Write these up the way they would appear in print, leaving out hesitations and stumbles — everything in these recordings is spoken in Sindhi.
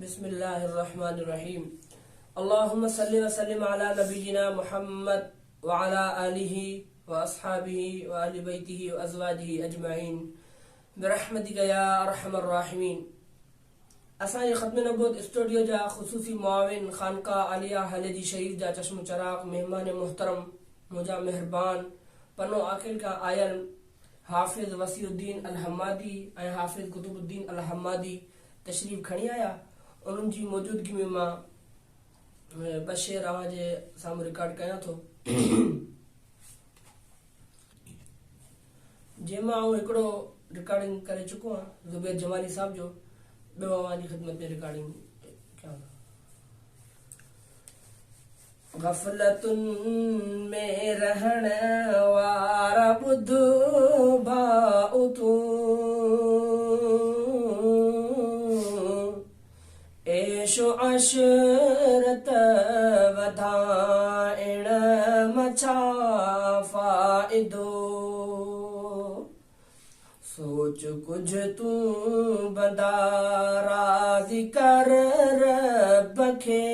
بسم الله الرحمٰن الرحيم اللهم صل وسلم علي نبينا محمد وعلي آله واصحابه واهل بيته وازواجه اجمعين برحمتك يا ارحم الراحمين اسان جي ختم نبوت اسٽوڊيو جا خصوصي معاون خانقاه عاليه هاليجي شريف جا چشم و چراغ مهمان محترم منهنجا مهربان پنو عاقل کان آيل حافظ وسيع الدين الحمادي ۽ حافظ قطب الدين الحمادي تشريف کڻي آيا انهن جي موجودگي ۾ مان ٻه شعر اوهان جي سامهون رڪارڊ ڪيان ٿو جنهن مان آئون هڪڙو رڪارڊنگ ڪري چڪو آهيان زبير جمالي صاحب جو ٻيو اوهان جي خدمت ۾ رڪارڊنگ ڪيان ٿو. غفلتن ۾ رهڻ وارا ٻڌ ڀاء تون عيش عشرت وڌائڻ مان ڇا فائدو؟ سوچ ڪجهه تون بندا راضي ڪر رب کي.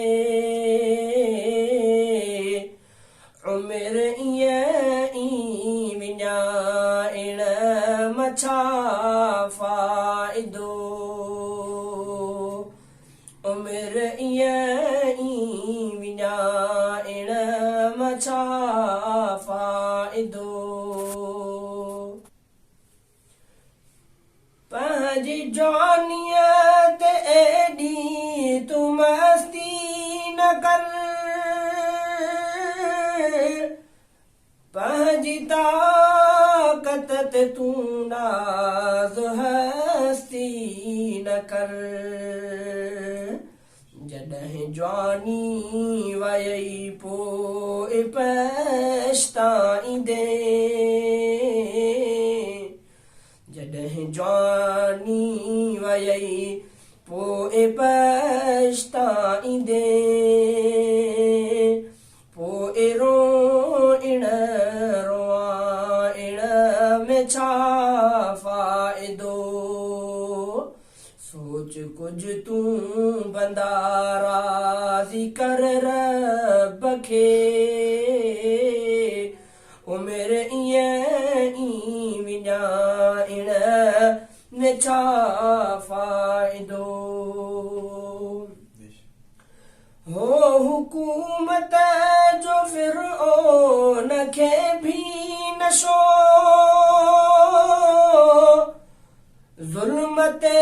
عمر ائين ئي وڃائڻ مان ڇا فائدو؟ عمر ائين ئي وڃائڻ مان ڇا فائدو؟ پنهنجي جوانيء تي ايڏي تون مستي نه ڪر. پنهنجي طاقت تي تون ناز هستي نه ڪر. جڏهن جواني ويئي پوء پڇتائيندين. جڏهن جواني ويئي پوء پڇتائيندين. پوء روئڻ روئائڻ ۾ ڇا فائدو؟ سوچ ڪجهه تون بندا راضي ڪر رب کي. عمر ائين ئي وڃائڻ ۾ ڇا فائدو؟ هو حڪومت جو فرعون کي ڀي نشو، ظلم تي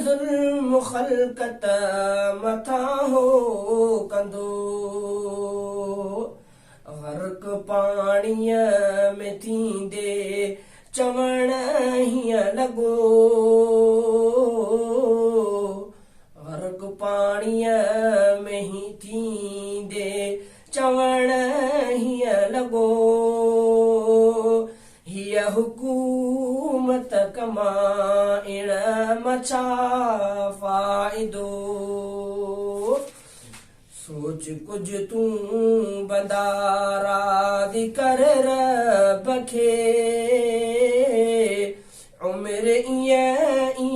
ظلم خلقت مٿان هو ڪندو، غرق پاڻيء ۾ ٿيندي چوڻ هيئن لڳو. غرق پاڻيء ۾ هي ٿيندي چوڻ هيئن لڳو، هيء حڪومت ڪمائڻ مان ڇا فائدو؟ سوچ ڪجهه تون بندا راضي ڪر رب کي. عمر ائين ئي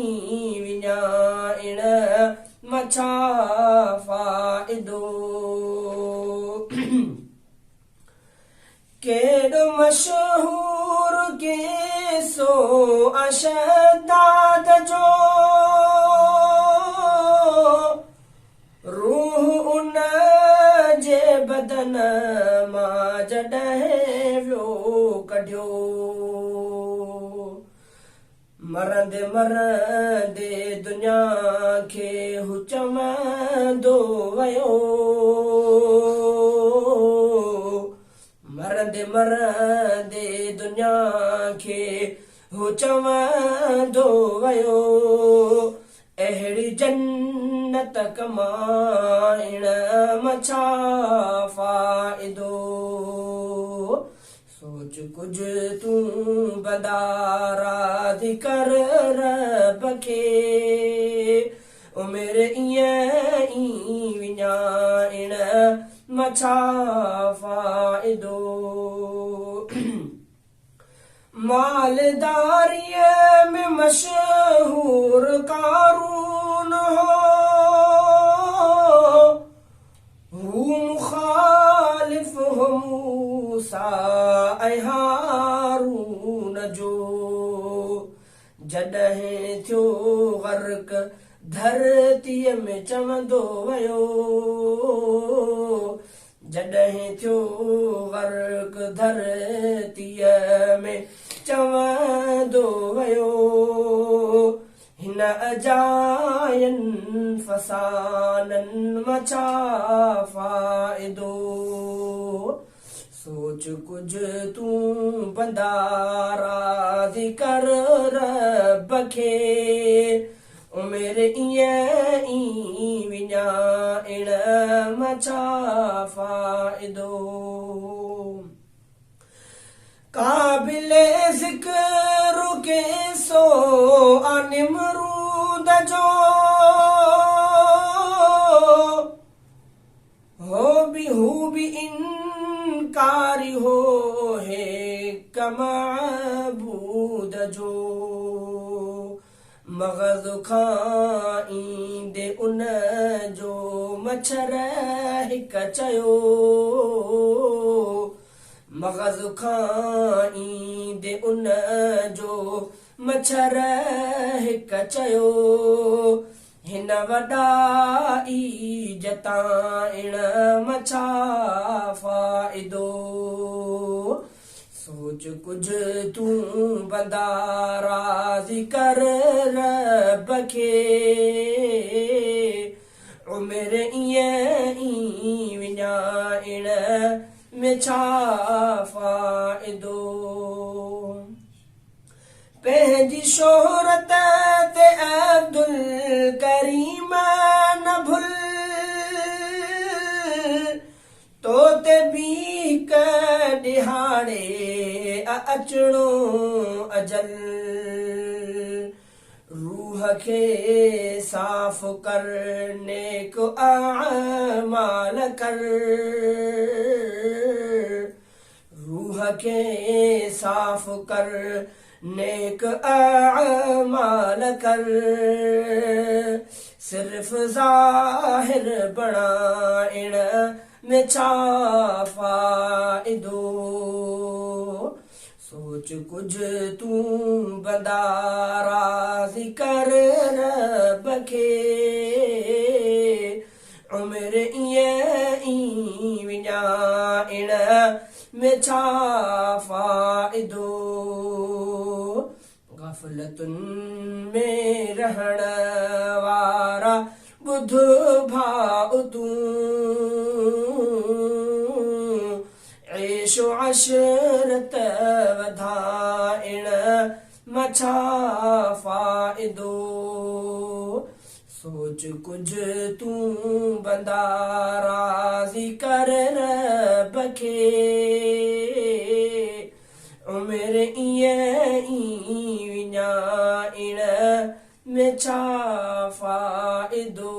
وڃائڻ مان ڇا فائدو؟ ڪيڏو مشهور قصو آ شهداد جو، روح ان جي بدن مان جڏهن ويو ڪڍيو. مرندي مرندي دنيا کي هو چوندو ويو. مرندي مرندي دنيا کي هو چوندو ويو. اهڙي جنت ڪمائڻ مان ڇا فائدو؟ سوچ ڪجهه تون بندا راضي ڪر رب کي. عمر ائين ئي وڃائڻ مان ڇا فائدو؟ مالداريء ۾ مشهور قارون هو. جڏهن ٿيو غرق ڌرتيء ۾ چوندو ويو. جڏهن ٿيو غرق ڌرتيء ۾ چوندو ويو. هن اجاين فسانن مان ڇا فائدو. سوچ ڪجهه تون بندا راضي ڪر رب کي. عمر ائين ئي وڃائڻ مان ڇا فائدو. قابل ذڪر قصو آ نمرود جو. هو به هو به انڪاري هو هڪ معبود جو. مغز کائيندي ان جو مڇر هڪ چيو. مغز کائيندي ان جو مڇر هڪ چيو. هن وڏائي جتائڻ مان ڇا فائدو. سوچ ڪجهه تون بندا راضي ڪر رب کي. عمر ائين ئي وڃائڻ ۾ ڇا فائدو. پنهنجي شهرت تي عبدالڪريم نه ڀل. تو تي به هڪ ڏهاڙي اچڻو اجل. روح کي صاف ڪر نيڪ اعمال ڪر. روح کي صاف ڪر نيڪ اعمال ڪر. صرف ظاهر بڻائڻ ۾ ڇا فائدو. سوچ ڪجهه تون بندا راضي ڪر رب کي. عمر ائين ئي وڃائڻ ۾ ڇا فائدو. غفلتن ۾ رهڻ وارا ٻڌ ڀاء تون. عيش عشرت وڌائڻ مان ڇا فائدو. سوچ ڪجهه تون بندا راضي ڪر رب کي. عمر ائين ئي وڃائڻ ۾ ڇا فائدو.